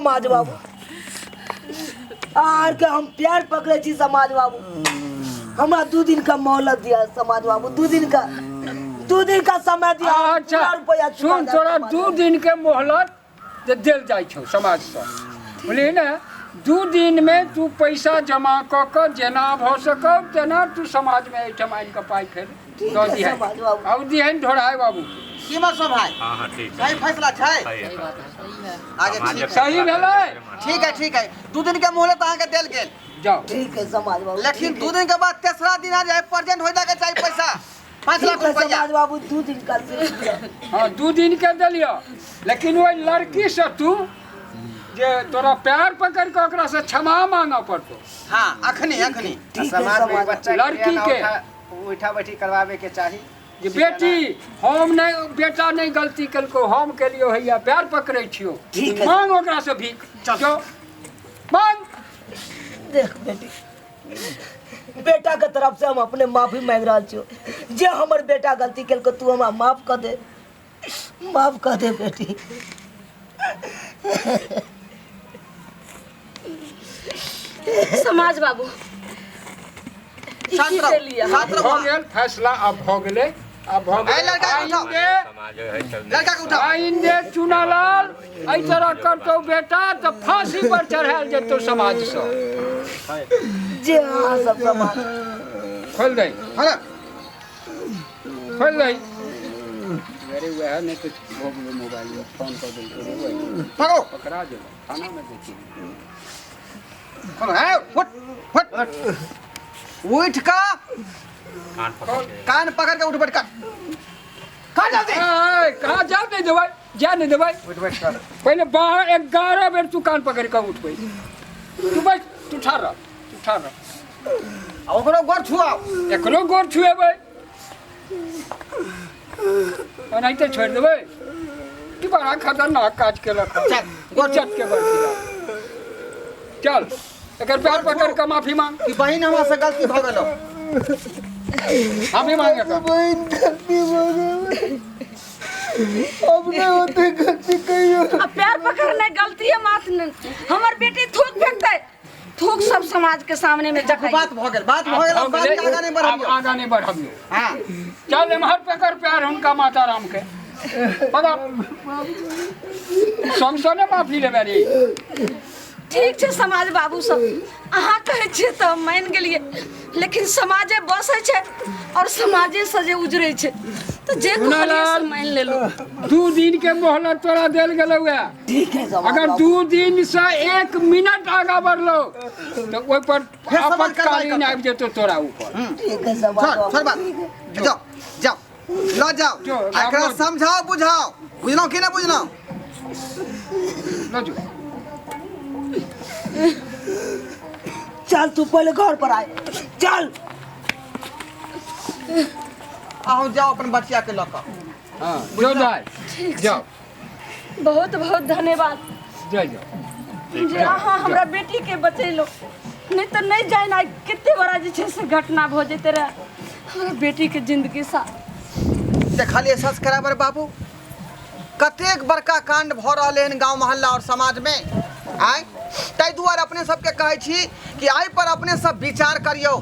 समाज बाबू आर के हम प्यार पकड़े छी समाज बाबू हमरा 2 दिन का मोहलत दिया समाज बाबू, 2 दिन का, 2 दिन का समय दिया। अच्छा। पूरा रुपया चुका सुन। देब तोरा समाज 2 बाबू। दिन के मोहलत जे देल जाइ छौ समाजसँ, बुझलिही ने? 2 दिनमे तू पैसा जमा कऽ कऽ जेना भऽ सकौ तेना तू समाजमे एहिठाम आनि कऽ पाइ फेर ठीक दऽ है, दिहैन। समाज बाबू। आ दिहैन ढोढ़ाइ बाबूके। की मसो भाई? हाँ, ठीक। सही फैसला छै। सही है। अच्छा, ठीक है। सही भेलै। ठीक है, ठीक है। 2 दिन के मोहलत अहाँके देल गेल। जाओ। ठीक है समाज बाबू। लेकिन ठीक 2 है। दिन के बाद तेसरा दिन आ जाए, प्रेजेंट हो जाके चाहिए पैसा, 5 लाख ठीक है। रुपया। समाज बाबू, 2 दिन का सिर्फ दिया। हाँ, 2 दिन के देलियौ, लेकिन ओहि लड़कीसँ तू जे तोरा पैर पकड़ि कऽ ओकरासँ क्षमा मांगऽ पड़तौ। हाँ, अखनी अखनी। ठीक है। समाज में समाज बच्चा के लड़की ना के। उठा बैठी करवावे के चाही। जे बेटी, हम नहि, बेटा नहि गलती केलको, हम केलियो, हैया पैर पकड़ै छियौ। ठीक है। मांग ओकरासँ भीख, जो मांग। देख बेटी, बेटा के तरफ से हम अपने माफी मांग रहल छियो। जे हमर बेटा गलती केलको, तू हमरा माफ कर दे, माफ कर दे बेटी। समाज बाबू, ई शांत की रहो। केलियै अहाँ? शांत रहो। भऽ गेल फैसला, आब भऽ गेलै, आब भऽ ए, गेलै। लड़का के उठाओ। आइन्दे समाज है सब। लड़का के उठाओ। आइन्दे चुनालाल एहि तरह करतौ बेटा तऽ फांसी पर चढ़ायल जेतौ समाजसँ। जे अहाँ सब समाज। खोल दे। हेलो। खोल दे। अरे, वएह नहि तऽ भऽ गेलै, मोबाइल में फोन कऽ देलकै रे वएह। पकड़ो। पकड़ा जेबै, थानामे देखी। खोलो है, उठ उठ उठ का। कान पकड़ के। कान पकड़ के उठ बैठ कर, कहाँ जल्दी। ए, कहाँ जा? नहि देबै, जा नहि देबै। उठ बैठ कर। पहिले 12 11 बेर तू कान पकड़ि कऽ उठबै। तू बैठ, तू ठाढ़ रह, तू ठाढ़ रह। आ ओकरो गोर छुआओ। एकरो गोर छुएबै, ओनाहिते छोड़ि देबै कि? बड़ा खतरनाक काज केलक हँ। चल, गोर। इज्जत के बरखिलाफ। चल, एकर पैर पकड़ कऽ माफी मांग। कि बहिन, हमरा से गलती भऽ गेलो। माफी मांग एकर। बहन, गलती हो गई, अब नहीं होते गलती कहियो। आ पैर पकड़ने गलती है माथ न। हमर बेटी थूक फेंकते, थूक सब समाज के सामने में जखाई। बात भऽ गेल, बात भऽ गेल। आब बात के आगाँ नहि आब बढ़बियौ। आगाँ नहि बढ़बियौ। हाँ। चल एम्हर, पकड़ पैर हुनका माता राम के, पकड़। समसने माफी लेबै रे। ठीक छै समाज बाबू सब, अहाँ कहै छियै तऽ हम मानि गेलियै, लेकिन समाजे बसै छै और समाजे से जे उजरै छै, तऽ जे कहलियै से मानि लेलहुँ। 2 दिन के मोहलत तोरा देल गेलौ है। ठीक है समाज अगर बाबू। 2 दिन से 1 मिनट आगा बढ़लो तऽ ओहि पर फेर समाज कार्रवाई आपातकालीन करतौ। आबि जेतौ तोरा ऊपर। ठीक है समाज छोड़। बाबू। छोड़ बात। ठीक है। जाओ जाओ, लऽ जाओ। जो, आ एकरा आब समझाओ बुझाओ, बुझलहुँ कि नहि बुझलहुँ? लऽ जो। चल, तू पहले घर पर आए, चल। अहूँ जाओ अपन बचिया के लऽ कऽ। हाँ, जो जाए, जाओ। बहुत बहुत धन्यवाद। जाए, जाओ। जे अहाँ हमरा बेटीके बचेलहुँ, नहि तऽ नहि जानि आइ कते बड़ा जे छै से घटना भऽ जेतै रहए हमरा बेटीके जिन्दगी साथ। देखलियै सब्सक्राइबर बाबू, कतेक बड़का कांड भऽ रहलै हन गाँव मोहल्ला और समाजमे आँय? ताहि दुआरे अपने सबके कहै छी कि एहि पर अपने सब विचार करियौ।